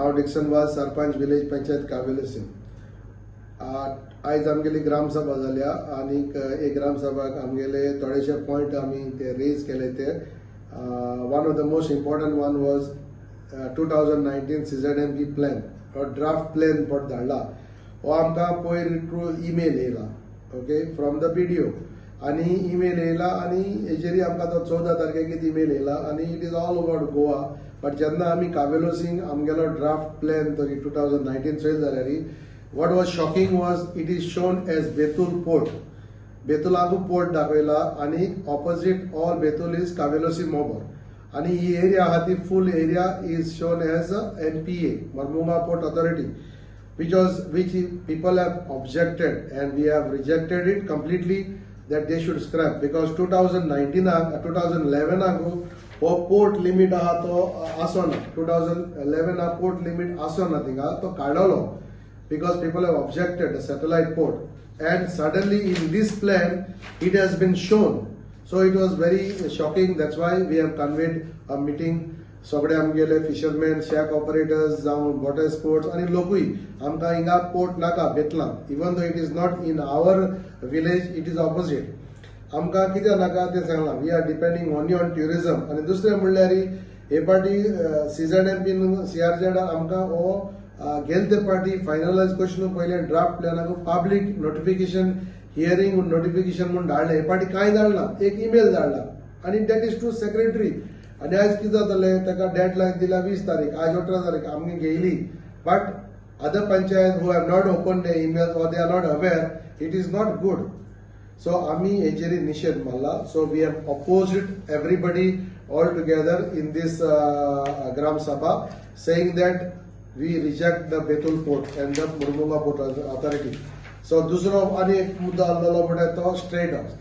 हांव डिक्सन वाज, सरपंच, विलेज पंचायत कावेलोसीम. आयज आमगेली ग्रामसभा जाल्या आनीक एक ग्रामसभाक आमगेले थोडेशे पॉयंट आमी ते रेज केले. ते one of the most important one was 2019 CZMP plan or draft plan pot धाडला. हो आमकां पयर थ्रू ईमेल येयला, ओके, फ्रॉम the BDO. आनी ईमेल येयला आनी हेजेरी आमकां तो 14 तारखेक ईमेल येयला आनी it is all about Goa, but जेन्ना आमी कावेलोसींग आमगेलो ड्राफ्ट प्लॅन तरी 2019 चोयले जाल्यार, what was shocking was it is shown as Betul port. बेतुलाकू port दाखयला आनी opposite all Betul is Cavelossim, Mobor. आनी ही एरिया आहा ती full area is shown as MPA, Mormugao Port Authority, which people have objected and we have rejected it completely that they should scrap, because 2019, 2011 आगो हो port limit आहा तो आसोना. 2011 port limit आसोना थिंगा. तो काडलो because people have objected the satellite port, and suddenly in this plan it has been shown. So it was very shocking. That's why we have convened a meeting. सगळे आमगेले fisherman, shack operators जावं water sports आनी लोकूय, आमकां हिंगा port नाका बेतलां. Even though it is not in our village, it is opposite. आमकां कित्याक नाका तें सांगलां. We are depending only on tourism. आनी दुसरें म्हणल्यार हे पाटी सीझेडएमपीन, सीआरझेड आमकां हो गेले ते पाटी फायनलायज करचे न्हू पयलें ड्राफ्ट प्लॅनाक पब्लीक नोटिफिकेशन, हियरींग नोटिफिकेशन म्हूण धाडलें. हे पाटी कांय धाडना, एक ईमेल धाडला आनी that is to secretary. आनी आयज कितें जातलें, ताका डेड लायन दिल्या 20 तारीख. आयज 18 तारीख आमगे घेयली, but other panchayat who have not open the emails or they are not aware, it is not good. So आमी हेजेर निशेध मारला. So we have opposed, everybody all together in this Gram Sabha, saying that we reject the Betul Port and the Mormugao Port Authority. So दुसरो आनी एक मुद्दो आसलेलो म्हणल्यार तो stray dogs,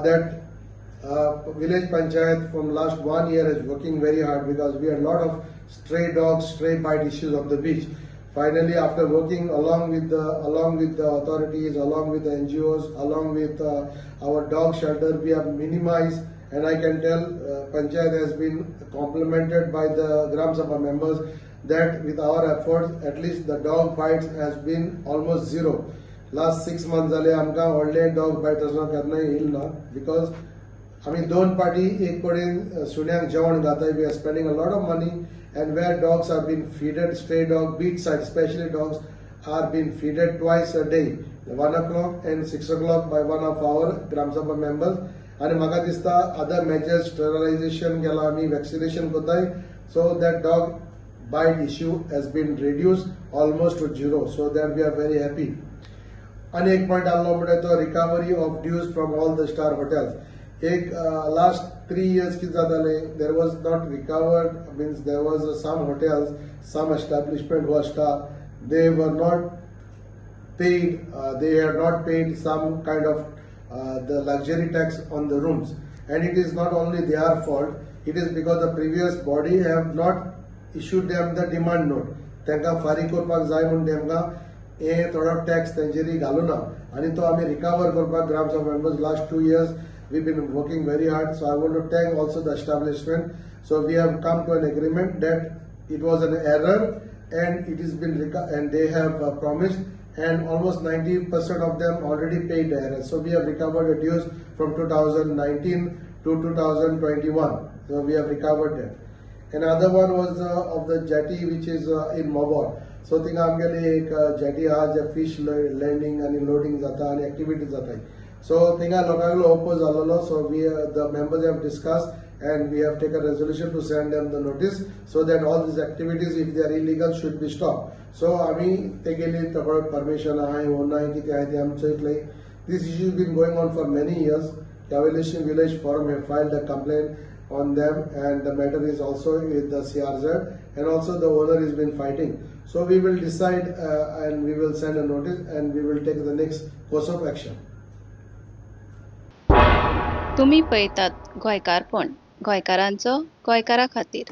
that village panchayat from last one year is working very hard because we had a lot of stray dogs, stray bite issues on the beach. Finally, after working along with the authorities, along with the NGOs, along with our dog shelter, we have minimized. And I can tell panchayat has been complimented by the Gram Sabha members that with our efforts, at least the dog bites has been almost zero. Last 6 months जाले, आमकां व्हडले dog बायट असो केन्नाय येयल ना, because आमी दोन पाटी एक कडेन सुण्यांक जेवण घाताय. We are spending a lot of money, and where dogs are been feeded, stray dog, beach side specially, dogs are been feeded twice a day, 1 o'clock and 6 o'clock, by one of our Gram Sabha members. आनी म्हाका दिसता other measures, sterilisation केला आमी, vaccination करताय, so that dog bite issue has been reduced almost to zero, so that we are very happy. आनी एक point आसलो म्हणल्यार तो recovery of dues from all the star hotels. एक लास्ट 3 इयर्स कितें जातालें, there was not recovered, means there was some hotels, some establishment was star, they were not paid, they have not paid some kind of the luxury tax on the rooms. And it is not only their fault, it is because the previous body have not issued them the demand note. तांकां फारीक करपाक जाय म्हूण तेमकां हे थोडो tax तेंचेर घालूना आनी तो आमी रिकवर करपाक Gram Sabha members last 2 years we been working very hard. So I want to thank also the establishment. So we have come to an agreement that it was an error and it has been and they have promised, and almost 90% of them already paid the error. So we have recovered the dues from 2019 to 2021. So we have recovered that. Another one was of the jetty which is in Mobor. So थिंगा आमगेले एक jetty आहा जे fish landing आनी loading जाता आनी activity जाता. So थिंगा लोकांक ओपोज जाल्लो. So we, the members, have discuss and we have taken resolution to send them the notice so that all these activities, if they are illegal, should be stopped. So आमी तेगेली थोडो permission आहाय वो नाय, कितें आहाय तें आमी चोयतले. This issue has been going on for many years. Cavelossim Village Forum have filed a complaint on them and the matter is also with the CRZ, and also the owner has been fighting. So we will decide and we will send a notice and we will take the next course of action. तुम्ही पळयतात गोंयकारपण, गोंयकारांचो गोंयकारा खातीर.